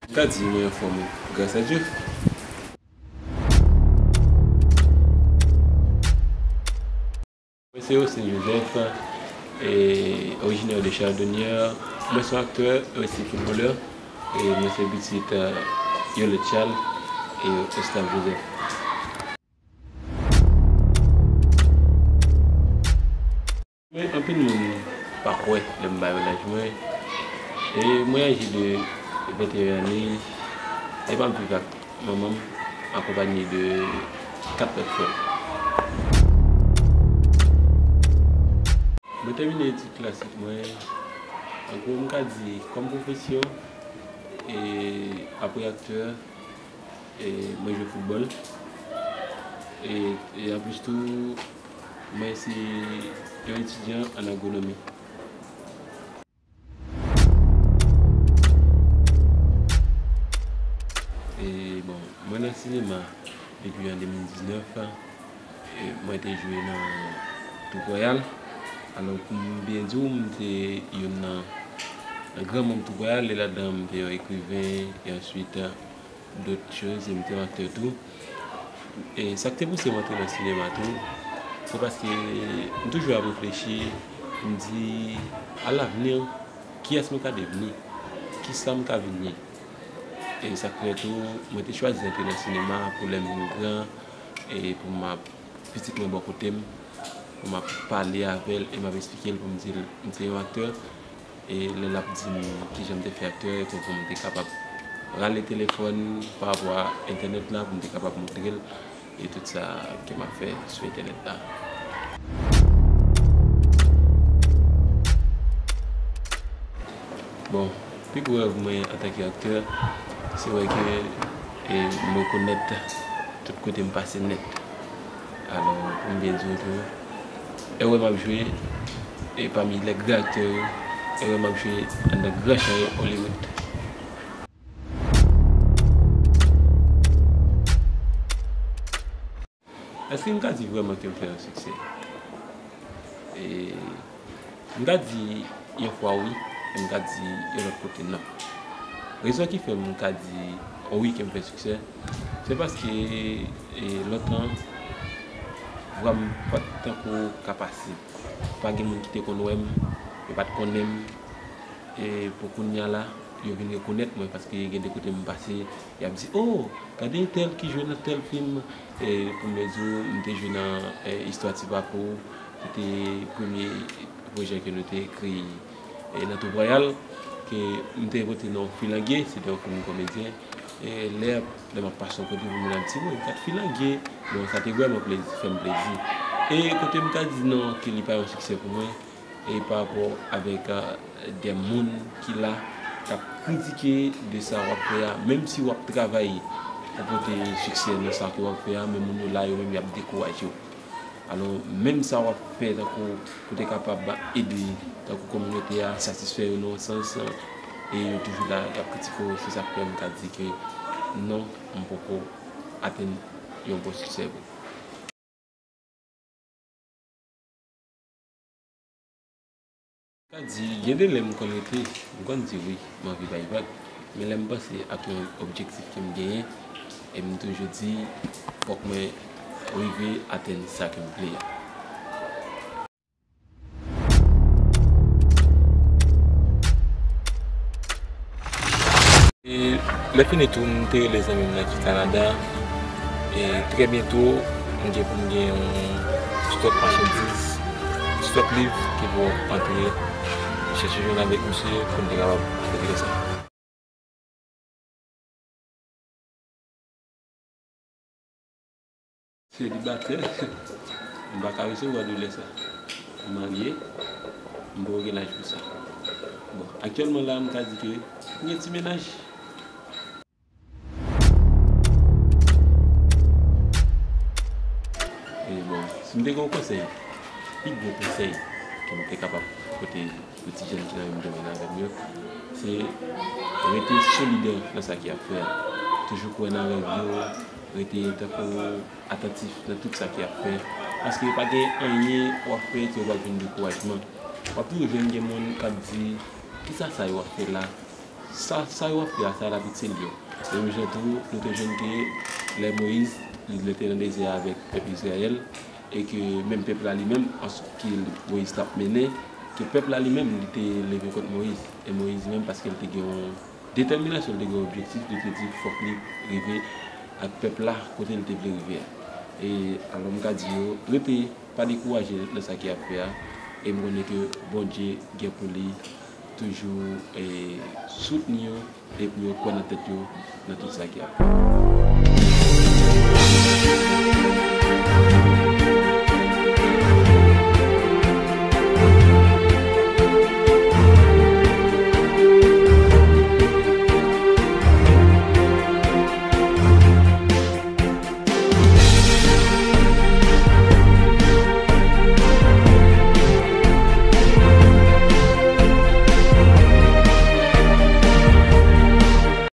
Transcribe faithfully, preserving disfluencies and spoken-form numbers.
M ka di mwen anfòm wi, gras a Dye. Mwen se Austin Joseph, e, orijinè de Chardonnière. Mwen se yon aktè, e osi foutbolè. E mwen se pitit, e, Yolette Charles e Octave Joseph. Mwen, anpil moun pa kwè lè m bay laj mwen. E mwen aji de venteyen ane, e m ap viv ak manman m, akonpanye de kat lòt frè m. Mwen tèmine etid klasik mwen. An gwo, m ka di, kòm pwofesyon, e apre aktè, e mwen jwe foutbòl. E, e anplis tou, mwen se yon etidyan an agwonomi. E bon, mwen nan sinema depi an de mil diznèf. E mwen te jwe nan Twoup Wayal. Alò, pou m byen di w, m te youn nan, nan gran manm Twoup Wayal, e ladan m te yon ekriven, e answit, dòt choz, e m te yon aktè tou. E sa k te pouse m antre nan sinema tou, se paske m toujou ap reflechi, m di, alavni, kiyès mwen ka devni? Kisa m ka vin ye? E sa k fè tou, mwen te chwazi antre nan sinema pou lè m vin gran, e pou m ap, pitit mwen bò kote m, pou m ap pale avè l, e m ap eksplike l, pou m di l m se yon aktè. E lè l ap di m kijan m te fè aktè, e pou, pou m te kapab rale telefòn pa rapò a entènèt la, pou m te kapab montre l, e tout sa ke m ap fè sou entènèt la. Bon, pi gwo rèv mwen antanke aktè, se wè ke, e, m rekonèt tout kote m pase nèt. Alò, pou m byen di w tou, e wè m ap jwe, e pami lè gran aktè yo, e wè m ap jwe anndan gran chay Hollywood. Èske m ka di vrèman ke m fè yon siksè? E, m ka di yon fwa wi, e m ka di yon lòt kote non. Rezon ki fè m ka di wi ke m fè siksè, se paske, e, lontan, vwa m pa t tankou ka pase. Pa gen moun ki te konn wè m, yo pa t konnen m. E pou kounye a la, yo vin rekonèt mwen paske gen de kote m pase, y ap di, "Oh, gade entèl ki jwe nan tèl fim." E pou m byen di w, m te jwe nan, e, Istwa Ti Papo, se te premye pwojè ke nou te ekri, e, nan Twoup Wayal, ke m te pote non Filange, se te yon fim komedyen. E lè, lè m ap pase yon kote, pou moun ap di, "Woy, gad Filange." Bon, sa te vrèman plezi, fè m plezi. E kote m ka di non, ke li pa yon siksè pou mwen, e pa rapò avèk, e, de moun ki la, k ap kritike de sa w ap fè a, menm si w ap travay pou pote siksè nan sa ke w ap fè a, men moun yo la, yo menm, y ap dekouraje w. Alò, menm sa w ap fè, tankou pou te kapab ede, tankou kominote a, satisfè yo nan yon sans, e yo toujou la, y ap kritike w, se sa k fè m ka di ke non, m poko atenn yon bon siksè vre. Ka di, gen de lè m konn rete, m konn di wi, m anvi bay vag, men lè m panse ak yon objektif ke m genyen, e m toujou di, fòk mwen rive atenn sa ke m vle a. E lè fini tou, m te rele zanmi m nan ki Kanada. E trè byento, m gen pou m gen yon stòk machandiz, stòk liv ki pou antre chèche jwenn avèk misye pou m te kapab regle sa. Selibatè, m pa ka resevwa doulè sa. M marye, m poko gen laj pou sa. Bon, aktyèlman la, m ka di ke m gen ti mennaj. E bon, si m te gen yon konsèy, pi gwo konsèy ke m te kapab pote pou ti jèn ki nan menm domèn avè m yo, se rete solidè nan sa ke y ap fè a. Toujou kwè nan rèv yo, rete tankou atantif nan tout sa ke y ap fè. Paske pa gen anyen w ap fè ke w pral jwenn dekourajman. W ap toujou jwenn gen moun k ap di, "Kisa sa yo ap fè la?" Sa, sa yo ap fè a, sa l ap itil yo. Menm jan tou, nou te jwenn ke lè Moyiz, li te nan dezè a avèk pèp Izrayèl, e ke menm pèp la li menm, ansanm ke Moyiz t ap mennen, ke pèp la li menm, li te leve kont Moyiz. E Moyiz menm, paske l te gen yon detèminasyon, l te gen yon objektif, li te di fòk li rive ak pèp la kote l te vle rive a. E alò m ka di yo, rete, pa dekouraje nan sa ke y ap fè a. E m konnen ke Bondye gen pou li toujou e, soutni yo, epi yo kwè nan tèt yo, nan tout sa ke y ap fè.